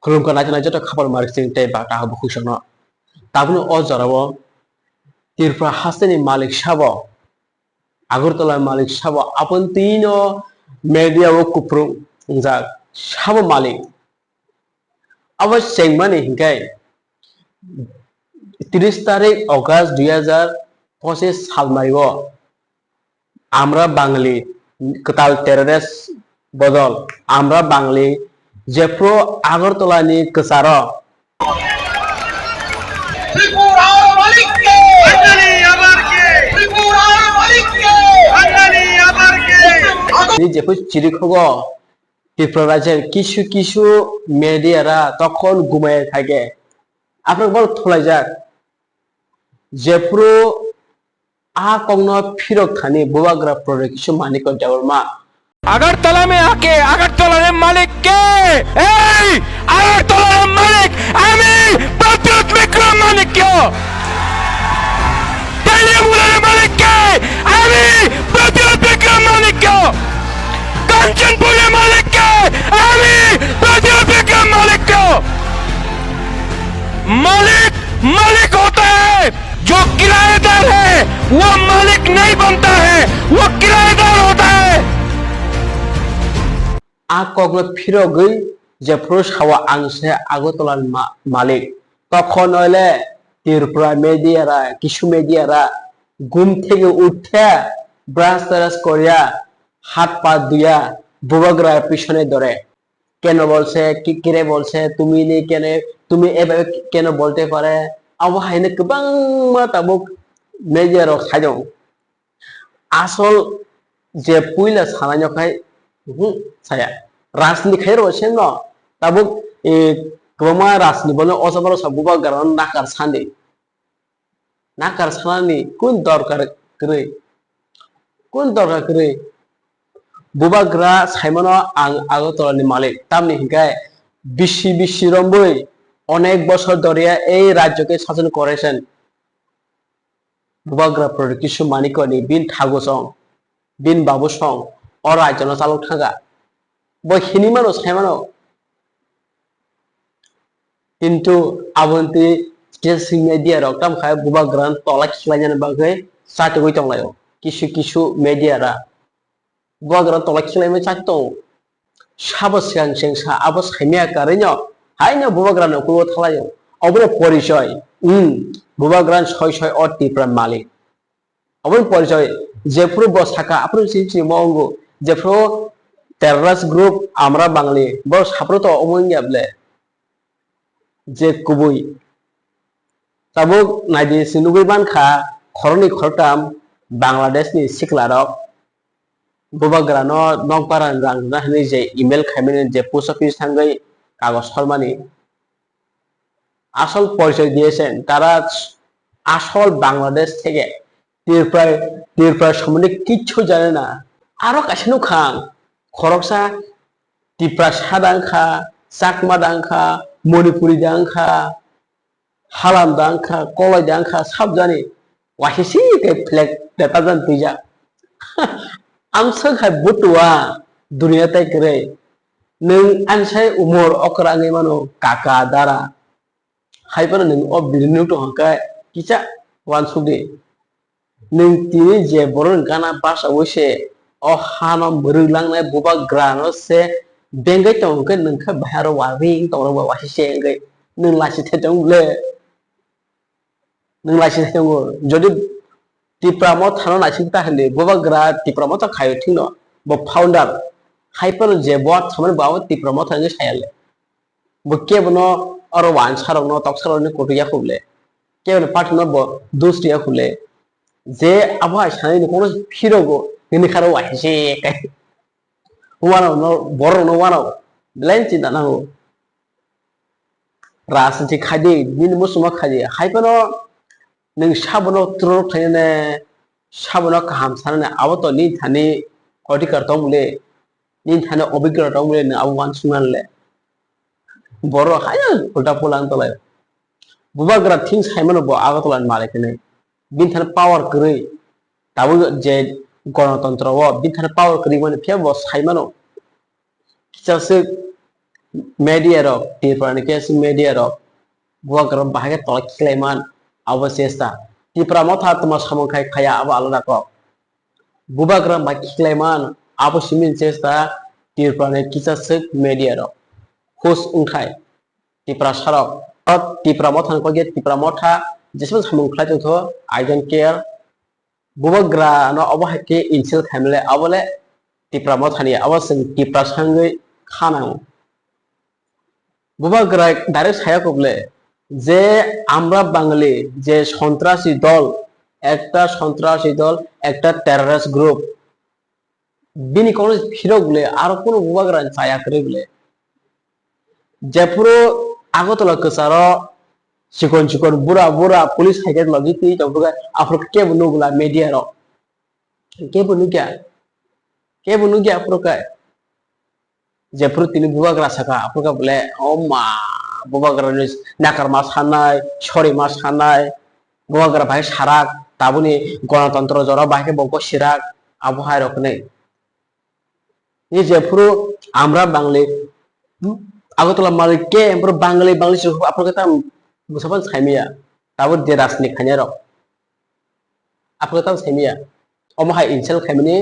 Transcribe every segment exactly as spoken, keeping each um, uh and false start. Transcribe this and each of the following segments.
Khulumkha naithok naithok joto khapar marik sing tei bata habo khuisokno. Tabukni o jorao Tripura hasteni malik sabo, Agartala malik sabo, aboni twino media o kuprung wngjak sabo malik. Abo chengmani hinkhe tris tarik August dui hazar pochis salmario Amra Bangli kwtal terrorist bodol Amra Bangli jephru Agartala ni kwcharo Tripura malik ke! Bangli abar ke! Tripura malik ke! Bangli abar ke! Ni jephru chirikhogo Tripura rajyar kisu kisu media ra tokhon gumai thage. Aphru bor thulaijak. Jephru a kokno phirok thani Bubagra Protection Manikya Debbarma. Agartala mein aake Agartala ne malik ke, ei Agartala ne malik ami Pradyot Bikram Manikya. Teliamura ne malik ke ami Pradyot Bikram Manikya. Kanchanpur ne malik ke ami Pradyot Bikram Manikya. Malik malik hota hai. जो किराएदार है, वो मालिक नहीं बनता है, वो किराएदार होता है। A kokno phirogwi jephru sao ang se Agartala ni ma-, malik. Tokhon oile Tripura media ra, kisu media ra, gum theke utthe, brush teras korya, hat pat duya, Bubagra pisone dore. কেন বলছে, কি, কিরে বলছে, তুমি নেই কেন, তুমি এভাবে কেন বলতে পারে? Abo haino kwbangma tabuk media rok sai tongo. Asol je puila sanai no khai, hmm, saya. Rajniti khai rw se no. Tabuk, e, kwbangma rajniti bono o jaga rok sa Bubagra no nakar sandi. Nakar sanani kun dorkar kwrwi? Kun dorkar kwrwi? Bubagra saimano ang Agartala ni malik, tamni hinkhe bisi bisi rombwi onek bosor doriya ei rajyo ke sason korechen. Bubagra Protection Manikya ni bin thago song, bin babu song, o rajyo no chalok thanga. Bo hinwi mano, sai mano. Kintu aboni twi kisa sing media rok tamo khai Bubagra no tola khiklainani bagwi chatugwi tonglaio. Kisu kisu media ra Bubagra no tola khiklaimani chati tongo. Sabo swkang chengsa abo saimaya karwino haino Bubagra ni ukugo thalaio. Obono porichoi. Hmm. Bubagra ni soi soi o Tripura malik. Aboni porichoi jephru bo saka aphuru chini chini mo wngo, jephru terrorist group Amra Bangli, bo saphuru to omo wngya ble? Je kubui. Tabuk naidi se nugui mankha, khoroknwi khoroktham Bangladesh ni sikla rok Bubagra no nokbar rang rwna hinwi je email khaimani, je post office thangwi kagoj hormani, asol porichoi diyesen, tara asol Bangladesh theke Tripura, Tripura sombonde kichu jane na. Aro kaisa nukha ang, khoroksa Tiprasa da wngkha, Chakma da wngkha, Manipuri da wngkha, Halam da wngkha, Koloi da wngkha, sabjani waisisi khe flag detajan twijak. Amswk hai butua duniya tai kwrwi. Nwng ansai umor okra wngwi mano kaka dara. Hai phano nwng o video nukto hwnkhe kisa uansuk di. Nwng tini je borok ni gana bachaui se o hano mwrwk langnai Bubagra no se bengwi tongo hwnkhe nwng khe bahai aro uaring tongrok bai waisisi wngwi nwng lachi thai tongo le. Nwng lachi thai tongo. Jodi Tipra Motha no naising ta hinwi Bubagra Tipra Motha khaio thikno bo founder. Hai phano je bo thamani bo abo Tipra Motha wngwi saya le. Bo kebono oro uansarokno toksarokni kutu ya khuble. Kebono party no bo dus ya khuble. Je abo hai sanai ni kono phirogo nini kharo uaisisi kai. Uanokno borokno uanok belai chinta nango. Rajniti khaidi, nini muchungma khaidi. Hai phano nwng sabono turo khlainani, sabono kaham sanani, abo to nini thani odhikar tong bole, nini thani obhiggota tong bole, nwng abo uansuknani le. Borok hai ulta pula wng tonglaio. Bubagra thing saimano bo Agartala ni malik hinwi. Bini thani power kwrwi. Tabuk je gonotontro o bini thani power kwrwi mani phiya bo saimano. Kisa se media rok, Tripura ni kisa media rok bubagra bahai khe tola khiklaiman, abo chesta. Tipra Motha tongma samung khai khaya, abo alada kok. Bubagra bai khiklaiman, abo simi chesta Tripura ni kisa swk media rok. Hus wngkhai Tiprasa rok. O Tipra Motha ni kok je Tipra Motha jeswk samung khlai tongtho, I don't care. Bubagra no obo hai khe insult khaimale, abo le Tipra Motha ni, abo chwng Tiprasa wngwi khanang. Bubagra direct saya kok le je আমরা বাঙালি, যে সন্ত্রাসী দল, একটা সন্ত্রাসী দল, একটা terrorist group, bini kono phirok le aro kono bubagra chaya kwrwi le. Jephuru Agartala kwcharo chikon chikon bura bura police hai khe logi twi tongkha, aphuru kebo nukla media rok. Kebo nukya. Kebo nukya aphuru khe. Jephuru tini bubagra saka, aphuru khe bole, o ma, bubagra ni nakarma sanai, sorima sanai, bubagra bai sarak, tabuni gonotantro jora bai khe bo sirak, abo hai rok hinwi. Ni jephuru আমরা বাঙালি, Agartala malik khe, emphuru বাঙালি, বাঙালি se aphuru khe tam bwsabani saimaya. Tabuk je rajniti khainai rok. Aphuru tam saimaya. Omo hai insult khaimani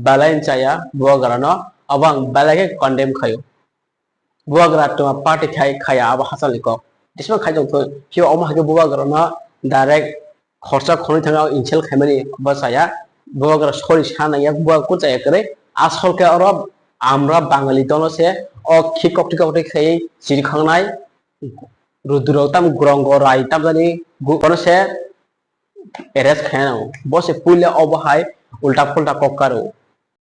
belai chaya bubagra no, abo ang belai khe condemn khaio. Bubagra tongma party khai khaya abo hachal ni kok. Jesma khai tongthoi, phiya omo hai khe bubagra no direct khorsa khonwi thangwi insult khaimani bo chaya. Bubagra sorry sa nangya, bubagra kung chaya kwrwi. Asol khe oro আমরা বাঙালি dono se o khi kokti kokti khai chiri khangnai. Rudro tam grongo rai tam jani gu-, kono se arrest khaina nango. Bo se puila obo hai ulta pulta kok karo.